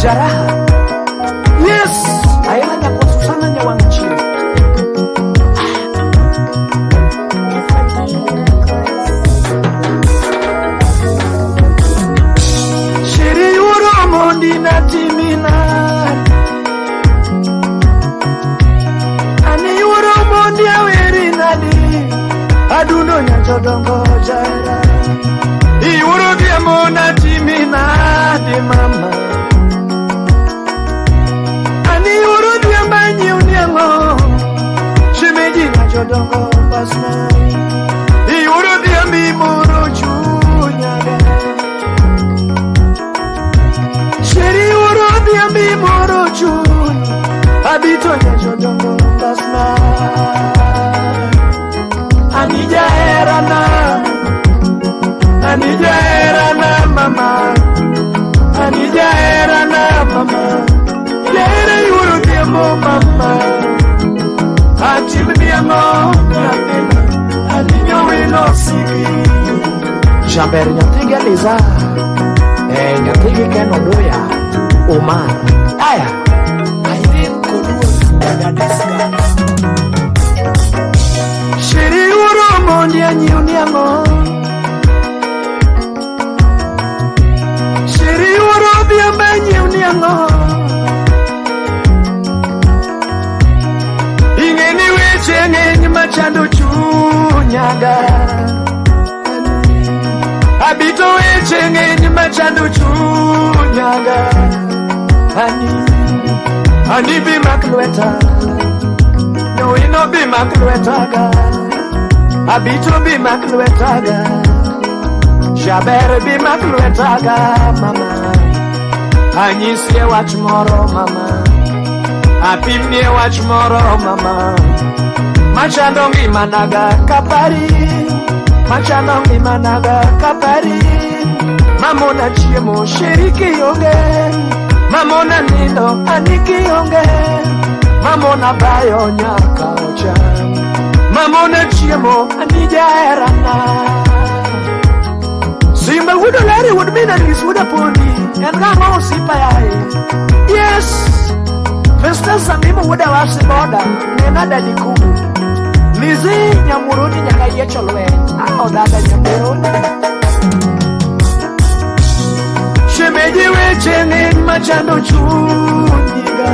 Jaraha. Yes, aila nyakwa Susana nyawang' chieng'. FD Records. Shiri yuoro mondi natimina. Ani yuoro mondi aweri nadi. Adundo nyajodongo jara. Iwuoro dhiambo natimina di mama. Ani yuoro dhiambo anyiew niang'o. Shemeji nyajodongo pasna. Iwuoro dhiambo imoro chunyaga. Sheri wuoro dhiambo imoro chuny. Abito nyajodongo pasna. Ani jaherana. Ani jaherana mama. Ani jaherana mama. Jahera yuoro dhiambo mama. Atimni ang'o nyathina. Ani nyowino siki. Jaber nyathi gi Eliza. Nyathi gi Ken Oduya. Umar. Aya. Irene Koduor Dada. Sheri wuoro mondi anyiew ni ang'o. Sheri wuoro odhiambo anyiew ni ang'o. Ing'e ni weche ng'eny machando chunyaga. Abito weche ng'eny machando chunyaga. Ani, ani bi mak lweta. Nyowino bi mak lwetaga. Abito bi mak lwetaga. Jaber bi mak lwetaga mama. Anyisie wach moro mama. Apimnie wach moro mama. Machando ngimanaga kapari. Machando ngimanaga kapari. Mamona chiemo sheri kionge. Mamona nindo ani kionge. Mamona bayo nyaka ocham. Mamona chiemo ani jaherana. Simba wuod Olari wuod min Alis wuod Apondi. En ng'ama osipa yaye. Yes. Festus Amimo wuod Awasi boda. Nena dadi kubu. Lizi Nyamuruni nyaka yiecho lweny. Ah, odada Nyamuruni. Shemeji weche ng'eny machando chunyiga.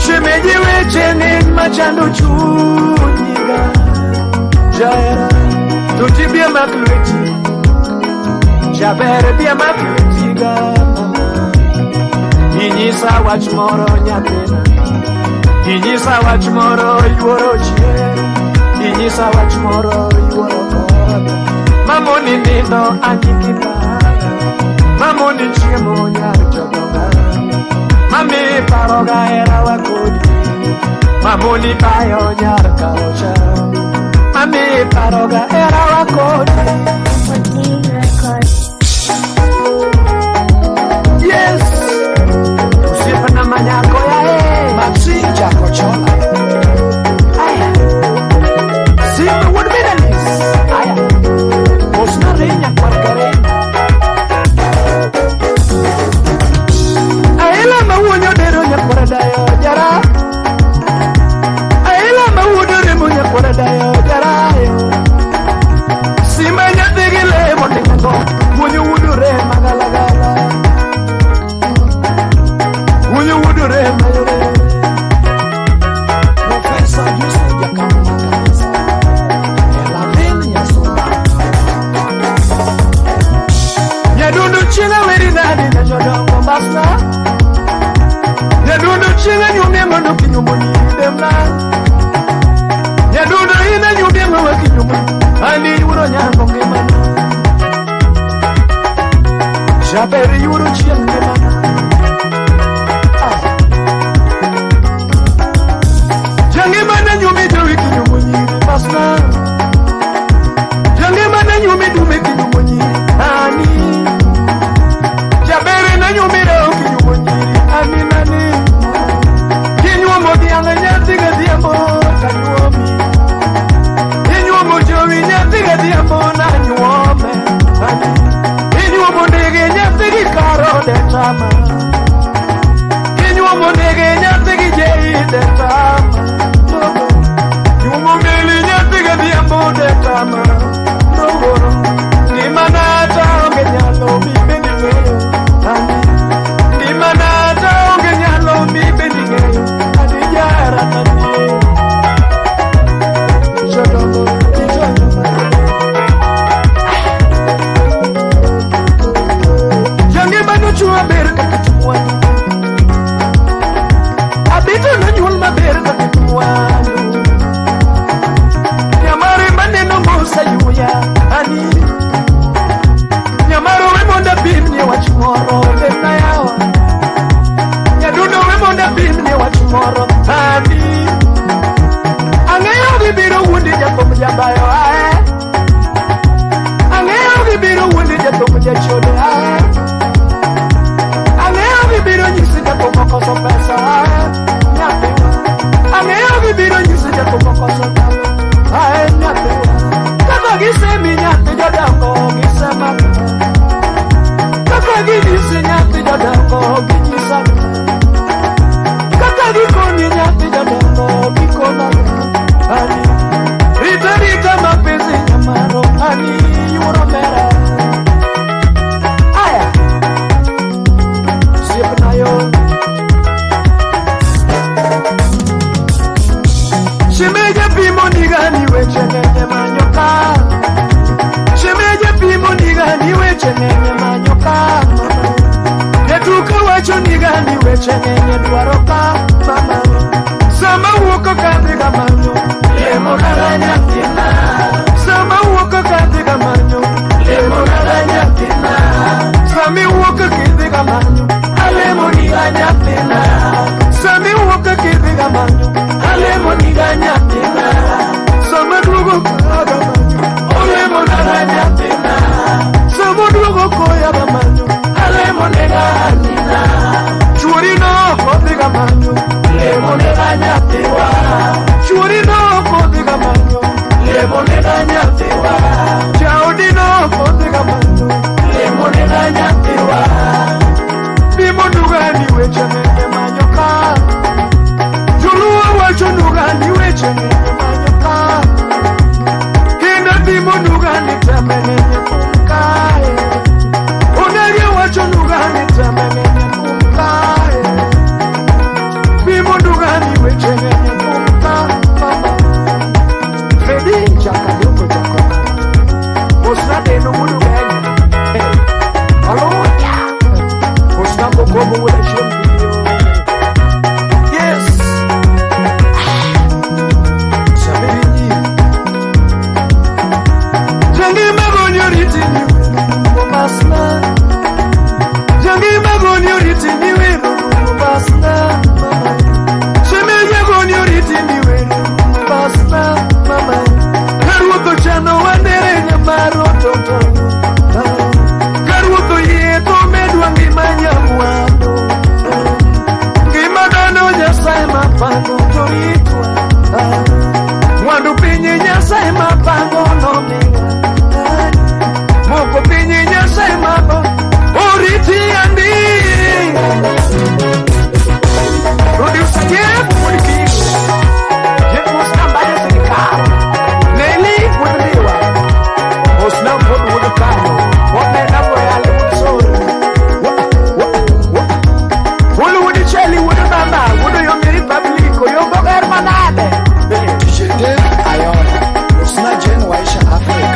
Shemeji weche ng'eny machando chunyiga. Jahera, tuti bia mak lweti. Jaber bia mak lwetiga mama. Inyisa wach moro nyathina. Inyisa wach moro yuoro chien. Inyisa wach moro yuoro koda. Mamoni nindo anyiki para. Mamoni chiemo nyar jodonga. Mami paroga herawa kodi. Mamoni bayo nyar kaocha. Mami paroga herawa kodi. FD Records. Yes. Osiepna manyako yae. Maxi Jakochola. Aya. Simba wuod Midalis. Aya. Mosna Renya kwar Karen. Aila mawuonyo dero nyakwar dayo jara. Aila mawuodo remo nyakwar dayo jarayo. Simba nyathi gi lemo tingo. Wuonyo wuodo rema galagala. Wuonyo wuodo rema yore. Profesa Yusuf Jakama Kanisa. Elavin Nyasumba. Nyadundo chieng' aweri nade nyajodongo mbasna. Nyadundo chieng' anyumie mondo kinyumo nyiri demna. Nyadundo in anyumie ng'awa kinyumo. Ani yuoro nyango ngimana. Jaber yuoro chieng' ngimana. Ah. Jangimana nyumi jowi kinyumo nyiri mbasna. Jangimana nyumi dume kinyumo nyiri. Ani. Jabere na nyumira kinyumo nyiri. Ani nani. Kinyuomo dhiang' nyathi gadhiambo tanyuomi. Inyuomo jowi nyathi gadhiambo nanyuome. Ani. Inyuomo ndege nyathi gi karo detama. Inyuomo nege nyathi gi jei detama. Nyuomo meli nyathi gi dhiambo detama. Ngimana ta onge nyalo mibed ing'eyo. Ani. Ngimana ta onge nyalo mibed ing'eyo. Ani jara nanie. Jodongo, jodongo. Jangima nochwe maber kaka mwandu. Abito nonyuol maber kaka mwandu. Nyamare maneno mosayuya ani. Nyamaro we mondo apimnie wach moro lemna yawa. Nyadundo we mondo apimnie wach moro ani. Ang'eyo gibiro wuondi jathum jabayo ae. Ang'eyo gibiro wuondi jathum jachode ae. Ang'eyo gibiro nyisi jathum okoso pesa ae. Nyathiwa. Ang'eyo gibiro nyisi jathum okoso dhako ae nyathiwa. Kaka gisemi nyathi jodongo gisemaka. Kaka ginyisi nyathi jodongo ginyisa. Kaka gikoni nyathi jodongo gikona. Ani rita rita mapenzi nyamaro ani yuoro mera. Aya. Osiepna yo. Shemeje pimo nigani weche ng'eny manyo ka. Shemeje pimo nigani weche ng'eny manyo ka. Mama. Jatuka wacho nigani weche ng'eny dwaro ka. Mama. Sama wuok kadhi ga manyo. Lemo naga nyathina. Sama wuok kadhi ga manyo. Lemo naga nyathina. Sami wuok kidhi ga manyo. Alemo niga nyathina. Sami wuok kidhi ga manyo. Alemo niga nyathina. Sama duogo kaga manyo. Olemo naga nyathina. Sama duogo koya ga manyo. Alemo nega anina. Chuori no kodhi ga manyo. Lemo nega nyathiwa. Chuori no kodhi ga manyo. Lemo nega nyathiwa. Jaodi no kodhi ga manyo. Lemo nega nyathiwa. Pimo nugani weche ng'eny manyo ka. Joluo wacho nugani weche ng'eny manyo ka. Kendo pimo nugani tembe ng'eny kum kae. Onege wacho nugani tembe ng'eny kum kae. Pimo nugani weche ng'eny kum ka mama. Fredi Jakadongo Jakoma. Osna deno wuod Ugenya. Hey. Hallelujah. Osna kokomo wuod Achieng' Video. Yes. Sabiri nyiri. Jangima gonyo riti ni wero masna. Jangima gonyo riti ni wero masna. Mama. Shemeje gonyo riti ni wero masna. Mama. Karuoth ochano wandere nyamaro toto. Karuoth oyie to medwa ngima nyamwando. Ngima dhano Nyasaye mapango to ritwa. Mwandu piny Nyasaye mapango nomiwa. Moko piny Nyasaye mapango oriti andi. Producer Jeff Woodkish. Jeff Mustambane sirikal. Nelly Woodliwa. Osna Ford Woodkano. Omena Royal Woodsori. Wood Cheli Wood Mama. Wood Yomi Republic. Yombo Germanade. DJ Dave Ayora, Osna Jen Waisha Africa.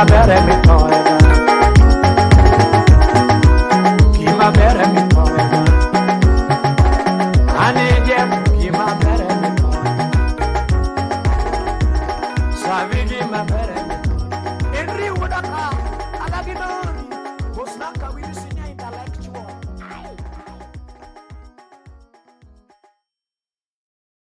maber.